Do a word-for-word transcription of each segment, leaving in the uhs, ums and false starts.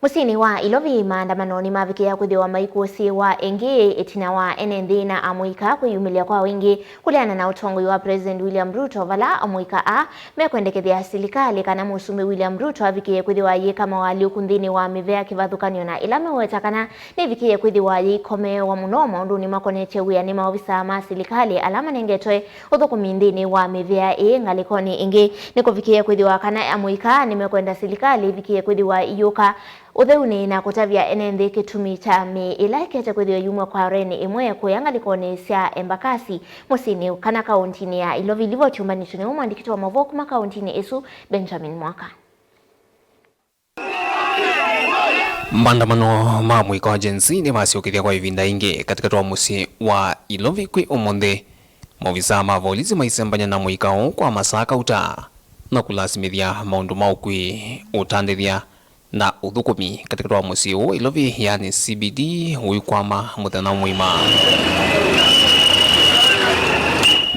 Mũsyĩnĩ wa Ilovi, maandamano nĩmavikĩĩa kwĩthĩwa maikũsĩĩwa ĩngĩ ĩtina wa ene nthĩ na amũika kwĩyumĩlya kwa wingĩ kũleana na ũtongoi wa President William Ruto, vala amũika aa mekwendekethya silikalĩ kana Mũsumbĩ William Ruto avikĩĩe kwĩthĩwa ayĩka moalyũku nthĩnĩ wa mĩvea kĩvathũkany'o na ĩla meweta kana nĩvikĩĩe kwĩthĩwa yĩikomeewa mũno maũndũnĩ makonetye wĩa nĩ maovisaa ma silikalĩ ala manengetwe ũthũkũmi nthĩnĩ wa mĩvea ĩĩ. Ngalĩkonĩ ĩngĩ, nĩkũvikĩĩe kwĩthĩwa kana amũika nĩmekwenda silikalĩ ĩvikĩĩe kwĩthĩwa ĩyũka ũtheunĩ na kũtavya ene nthĩ kĩtumi kya mĩĩ ĩla ĩkete kwĩthĩwa yumw'a kwarenĩ ĩmwe kũya ngalĩkonĩ sya Embakasi mũsyĩnĩ kana kaũntinĩ ya Ilovi. Livoti ũmbanĩtwe nĩ mũandĩki wa maũvoo kuma kaũntinĩ ĩsu, Benjamin Mwaka. Maandamano ma mũika wa Gen Z nĩmasyokethya kwa ĩvinda ĩngĩ katĩkatĩ wa mũsyĩ wa Ilovi kwĩ ũmũnthĩ, maovisaa ma volisi maisembany'a na mũika ũũ kwa masaa kauta na kũlasimĩthya maũndũ ma ũkui, ũtandĩthya na ũthũkũmi katĩkatĩ wa mũsyĩ ũũ wa Ilovi, yani C B D, ũikwama mũthenya mũima.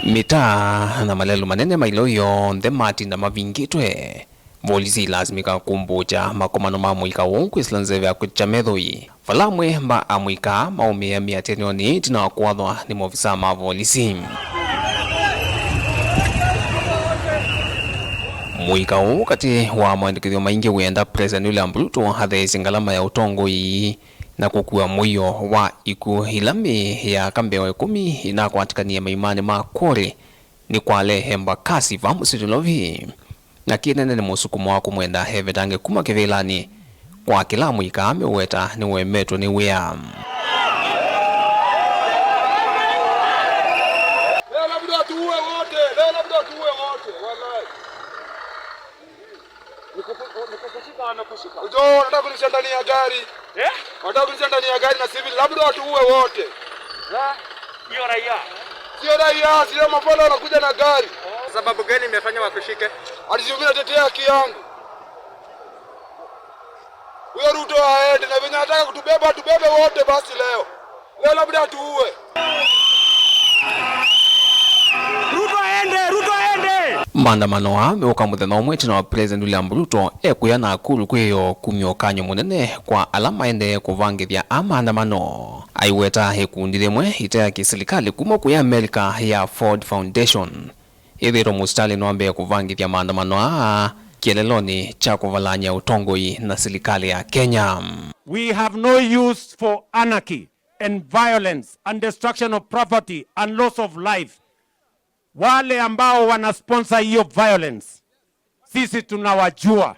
Mĩtaa na malelũ manene ma Ilovi yonthe matinda mavingĩtwe. Volisi ilasimĩka kũmbũkya makomano ma mũika ũũ kwĩsĩla nzeve ya kwĩkya methoi. Vala amwe ma amũika maumĩĩa mĩatĩanĩonĩ ĩtina wa kũathwa nĩ maovisaa ma volisi. Mũika ũũ katĩ wa maendekethyo maingĩ wĩenda President William Ruto atheesye ngalama ya ũtongoi na kũkua mũio wa ikw'ũ ila mĩĩ ya aka mbee wa ĩkũmi ĩnakwatĩkanie maimanĩ ma quarry nĩkwalehe Embakasi vaa mũsyĩ Nairobi. Na kĩnene nĩ mũsukumo wa kũmwenda evetange kuma kĩvĩlanĩ kwa kĩla amũika ameweta nĩwemetwe nĩ wĩa. Leo labda tuue wote, leo labda tuue wote, wallahi. Nikuku-, nikukushika, wamekushika. Ujua wanataka kunitia ndani ya gari. Eh? Wanataka kunitia ndani ya gari na civil, labda watuue wote. Eh? Hiyo raia. Sio raia, sio mafala wanakuja na gari. Sababu gani imefanya wakushike? Ati si mimi natetea haki yangu. Huyo Ruto aende, na venye anataka kutubeba, tubebe wote basi leo. Leo labda tuue. Ruto aende, Ruto aende. Maandamano aa meũka mũthenya ũmwe ĩtina wa President William Ruto ekũya Nakuru kwĩyoo kumya ũkany'o mũnene kwa ala maendee kũvangĩthya aa maandamano. Aiweta ĩkundi yĩmwe ĩte ya kĩsilikalĩ kuma kũya Amerika ya Ford Foundation yĩthĩĩtwe mũsitalĩnĩ wa mbee kũvangĩthya maandamano aa kĩeleelonĩ kya kũvalany'a ũtongoi na silikalĩ ya Kenya. We have no use for anarchy and violence and destruction of property and loss of life. Wale ambao wanasponsor hiyo violence, sisi tunawajua.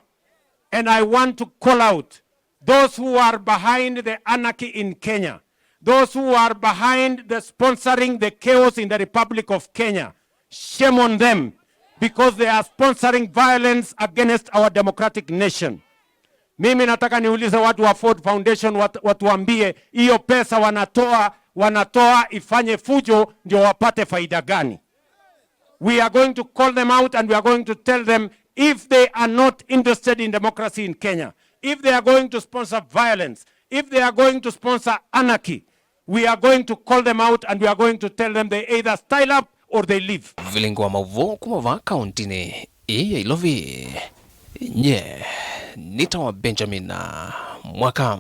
And I want to call out those who are behind the anarchy in Kenya, those who are behind the sponsoring the chaos in the Republic of Kenya, shame on them, because they are sponsoring violence against our democratic nation. Mimi nataka niulize watu wa Ford Foundation, wat-, watuambie hiyo pesa wanatoa, wanatoa ifanye fujo ndio wapate faida gani? We are going to call them out and we are going to tell them, if they are not interested in democracy in Kenya, if they are going to sponsor violence, if they are going to sponsor anarchy, we are going to call them out and we are going to tell them they either style up or they leave. Vilingi wa maũvoo kuma vaa kaũntinĩ ĩĩ ya Ilovi. Nye nĩtawa Benjamin Mwaka.